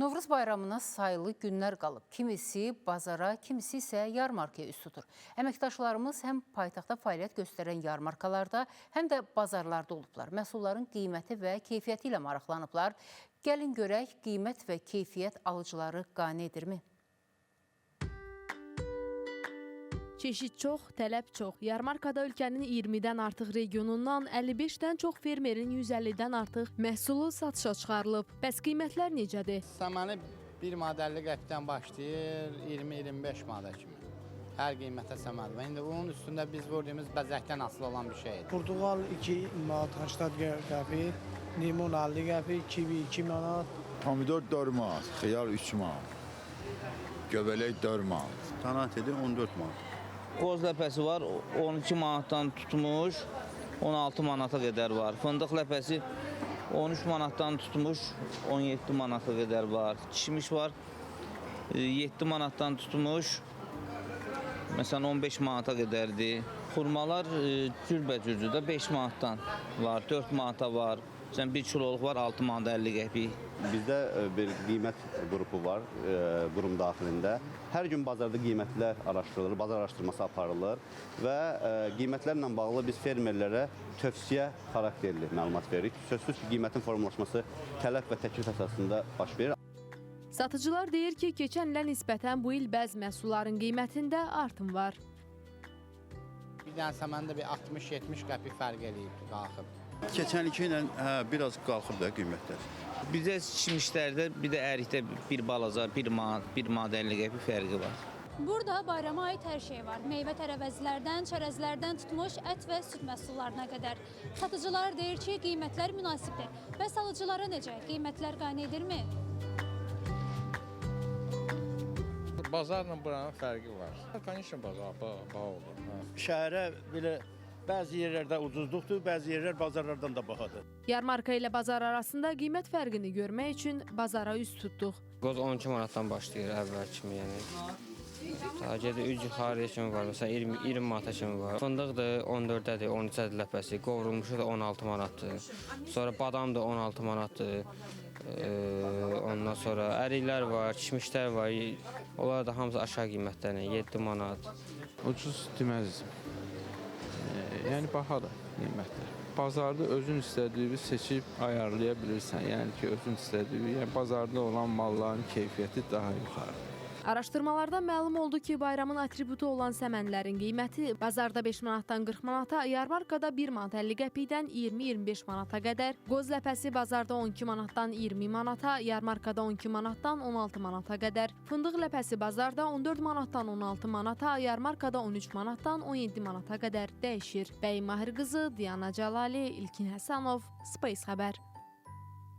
Novruz bayramına sayılı günlər qalıb. Kimisi bazara, kimisi isə yarmarkaya üz tutur. Əməkdaşlarımız həm paytaxtda fəaliyyət göstərən yarmarkalarda, həm də bazarlarda olublar. Məhsulların qiyməti və keyfiyyəti ilə maraqlanıblar. Gəlin görək, qiymət və keyfiyyət alıcıları qane edirmi? Çeşid çox, tələb çox. Yarmarkada ölkənin 20-dən artıq regionundan 55-dən çox fermerin 150-dən artıq məhsulu satışa çıxarılıb. Bəs qiymətlər necədir? Səməni 1 manat 50 qəpikdən başlayır 20-25 manata kimi. Hər qiymətə səməni var. İndi onun üstündə biz vurduğumuz bəzəkdən asılı olan bir şeydir. Portuqal 2 manat 80 qəpik, limon 50 qəpik, kivi 2 manat. Pomidor 4 manat, xiyar 3 manat, göbələk 4 manat. Tanatedi 14 manat. Qoz ləpəsi var, 12 manatdan tutmuş, 16 manata qədər var. Fındıq ləpəsi 13 manatdan tutmuş, 17 manata qədər var. Kişmiş var, 7 manatdan tutmuş, məsələn 15 manata qədərdir. Xurmalar cürbəcürdür də 5 manatdan var, 4 manata var. Məsələn 1 kiloluq var 6 manat 50 qəpik. Bizdə bir qiymət qrupu var qurum daxilində. Hər gün bazarda qiymətlər araşdırılır, bazar araşdırması aparılır və qiymətlərlə bağlı biz fermerlərə tövsiyə xarakterli məlumat veririk. Sözsüz ki, qiymətin formalaşması tələb və təklif əsasında baş verir. Satıcılar deyir ki, keçən ilə nisbətən bu il bəzi məhsulların qiymətində artım var. Bir dənə səməndə bir 60-70 qəpik fərq eləyib, qalxıb. Keçən ilki ilə biraz qalxıb da qiymətlər. Bizdə kişmişlərdə, bir də ərikdə bir balaca 1 manat, 1 manat 50 qəpik fərqi var. Burada bayrama aid hər şey var. Meyvə tərəvəzlərdən, çərəzlərdən tutmuş ət və süd məhsullarına qədər. Satıcılar deyir ki, qiymətlər münasibdir. Bəs alıcılara necə? Qiymətlər qane edirmi? Bazarla buranın fərqi var. Конечно, bazar baha olur. Hə. Şəhərə belə bəzi yerlərdə ucuzluqdur, bəzi yerlər bazarlardan da bahadır. Yarmarka ilə bazar arasında qiymət fərqini görmək üçün bazara üz tutduq. Qoz 12 manatdan başlayır əvvəl kimi, yəni. Daha gedir 3 yuxarıya kimi var, məsələn 20 manata kimi var. Fındıqdır 14-dədir, 13-dədir ləpəsi, qovrulmuşu da 16 manatdır. Sonra badam da 16 manatdır. Ondan sonra əriklər var, kişmişlər var. Onlar da hamısı aşağı qiymətlərlə 7 manat. Ucuz deməzdim. Yəni bahadır qiymətlər. Bazarda özün istədiyi seçib ayarlaya bilirsən. Yəni ki, özün istədiyi, yəni bazarda olan malların keyfiyyəti daha yuxarıdır. Araşdırmalardan məlum oldu ki, bayramın atributu olan səmənlərin qiyməti bazarda 5 manatdan 40 manata, yarmarkada 1 manat 50 qəpikdən 20-25 manata qədər, qoz ləpəsi bazarda 12 manatdan 20 manata, yarmarkada 12 manatdan 16 manata qədər, fındıq ləpəsi bazarda 14 manatdan 16 manata, yarmarkada 13 manatdan 17 manata qədər dəyişir. Bəy Mahir qızı, Diana Cəlali, İlkin Həsənov, Space Xəbər.